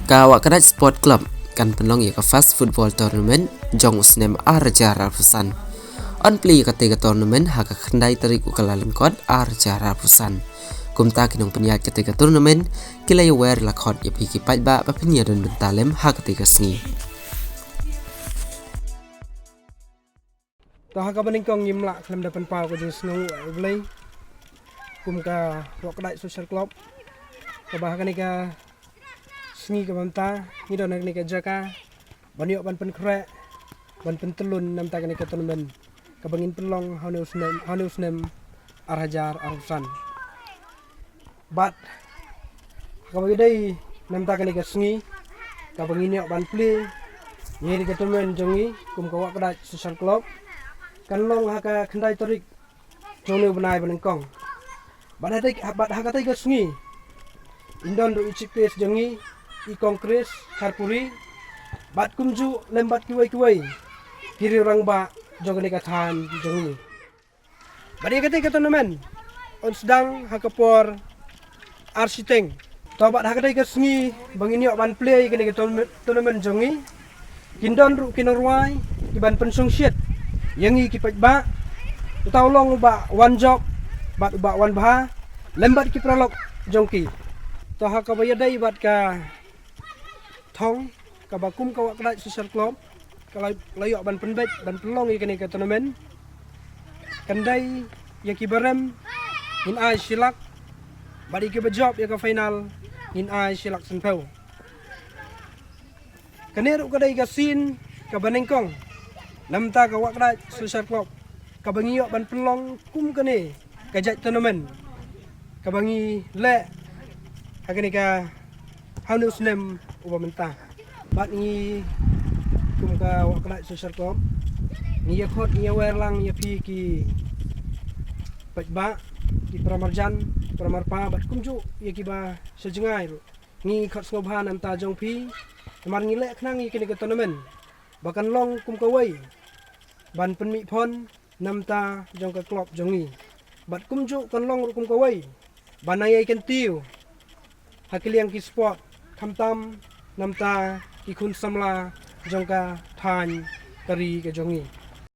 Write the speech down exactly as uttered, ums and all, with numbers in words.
Ka Wahkdait Sport Club kan pynlong ïa ka First Football Tournament jong u snem ar hajar arphew san. Yn plie ïa katei ka tournament ha ka khyndai tarik u Kyllalyngkot ar hajar arphew san. Kumta ki nongpynïaid katei ka tournament ki la ïawer la khot ïa phi ki paidbah ba phin ïadon bynta lem ha katei ka sngi. To ha kaba nyngkong ngim lah khlem da pynpaw ka jingsngew ïa U Blei kum ka Wahkdait Social Club, kaba ha kane ka sngi kaba mynta ngi don ha kane ka jaka ban ïoh ban pynkhreh, ban pyntyllun namta kane ka tournament kaba ngin pynlong ha une u snem, ha une u snem ar hajar arphew san. Bad kaba ïadei namta kane ka sngi kaba ngin ïoh ban plie ïa kane ka tournament jong ngi kum ka Wahkdait Social Club, kan long ha ka khyndai tarik jong une u bnai ba nyngkong. Bad ha katei, bad ha katei ka sngi yn don ruh i chief guest jong ngi, i Kong Chris Kharpuri, bad kumjuh lem bad kiwei kiwei ki riew rangbah jong kane ka thaiñ jong ngi. Bad ïa katei ka tournament yn sdang ha ka por ar shiteng. To bad ha katei ka sngi ba ngin ïoh ban plie ïa kane ka tourna-, tournament jong ngi, kin don ruh ki nongrwai ki ban pynsngewsih ïa ngi ki paidbah. Uta u long u Bah Wanjop bad u Bah Wanbha lem bad ki paralok jong ki. To ha kaba ïadei bad ka thong kaba kum ka Wahkdait Social Club ka la, la ïoh ban pynbeit ban pynlong ïa kane ka tournament, kan dei ïa ki barem ngin ai shi lak, bad ïa kiba jop ïa ka final ngin ai shi lak sanphew. Kane ruh ka dei ka sien kaba nyngkong namta ka Wahkdait Social Club kaba ngi ïoh ban pynlong kum kane ka jait tournament kaba ngi leh ha kane ka, ha une u snem uba mynta. Bad ngi kum ka Wahkdait Social Club ngi ïa khot, ngi ïawer lang ïa phi ki paidbah, ki paramarjan, paramarpa bad kumjuh ïa kiba sha jngai ruh. Ngi khot sngewbha namta jong phi namar ngi leh khnang ïa kane ka tournament ba kan long kum kawei ban pynmih phon namta jong ka club jong ngi. Bad kumjuh kan long ruh kum kawei ban nang ïai kyntiew ha ki liang ki sport, khamtam namta ki khun samla jong ka thaiñ ka ri ka jong ngi.